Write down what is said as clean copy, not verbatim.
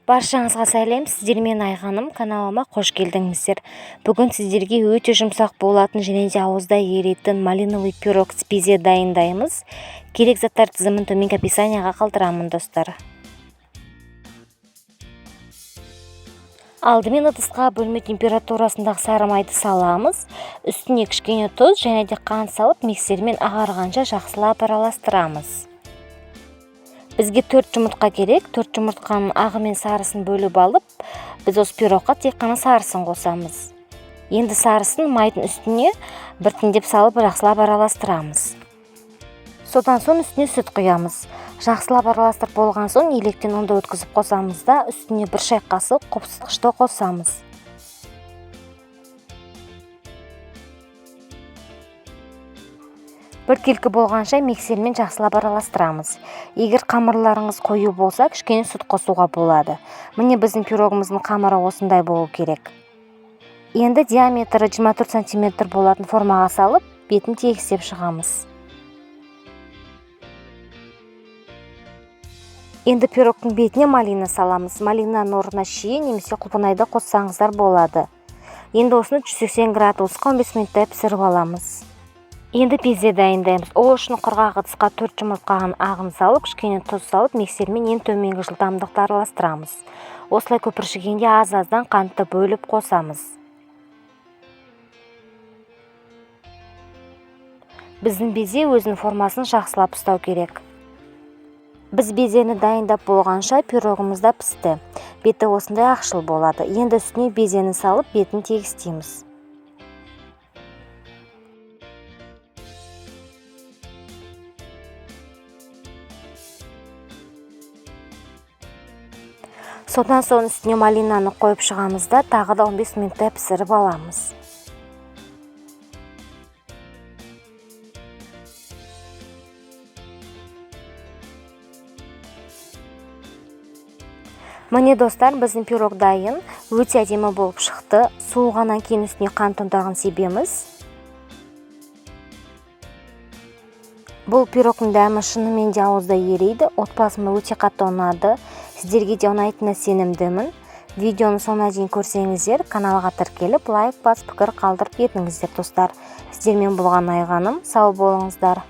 Баршаңызға сәлем, сіздермен Айғаным, каналыма қош келдіңіздер. Бүгін сіздерге өте жұмсақ болатын және де ауызда еритін малиновый пирог с безе дайындаймыз. Керек заттар тізімін төменгі описанияға қалдырамын, достар. Алдымен ыдысқа бөлме температурасындағы сары майды саламыз. Үстіне кішкене тұз және де қант салып, миксермен ағарғанша жақсылап араластырамыз. Бізге 4 жұмыртқа керек. 4 жұмыртқаның ағы мен сарысын бөліп алып, біз осы пирогқа тек қана сарысын қосамыз. Енді сарысын майдың үстіне біртіндеп салып, жақсылап араластырамыз. Содан соң үстіне сүт құямыз. Жақсылап араластырып болған соң електен ұнды өткізіп қосамыз да, үстіне 1 шай қасық қопсытқышты қосамыз. Біркелкі болғанша миксермен жақсылап араластырамыз. Егер қамырларыңыз қою болса, кішкене сүт қосуға болады. Міне, біздің пирогымыздың қамыры осындай болу керек. Енді диаметрі 24 сантиметр болатын формаға салып, бетін тегістеп шығамыз. Енді пирогтың бетіне малина саламыз. Малинаның орнына шие немесе құлпынайды қоссаңыздар болады. Енді осыны 180 градусқа 15 минуттай пісіріп аламыз. Енді безе дайындаймыз. Ол үшін құрғақ ыдысқа 4 жұмыртқаның ағын салып, кішкене тұз салып, миксермен ең төменгі жылдамдықта араластырамыз. Осылай көпіршігенде аз-аздан қантты бөліп қосамыз. Біздің безе өзінің формасын жақсылап ұстау керек. Біз безені дайындап болғанша пирогымыз да пісті. Беті осындай ақшыл болады. Енді үстіне безені салып, бетін тегістейміз. Содан соң үстіне малинаны қойып шығамыз да, тағы да 15 минуттай пісіріп аламыз. Міне, достар, біздің пирог дайын. Өте әдемі болып шықты. Суығаннан кейін үстіне қант ұнтағын себеміз. Бұл пирогтың дәмі шынымен де ауызда ериді. Отбасыма өте қатты ұнады. Сіздерге де ұнайтынына сенімдімін. Видеоны соңына дейін көрсеңіздер, каналға тіркеліп, лайк басып, пікір қалдырып кетіңіздер, достар. Сіздермен болған Айғаным. Сау болыңыздар.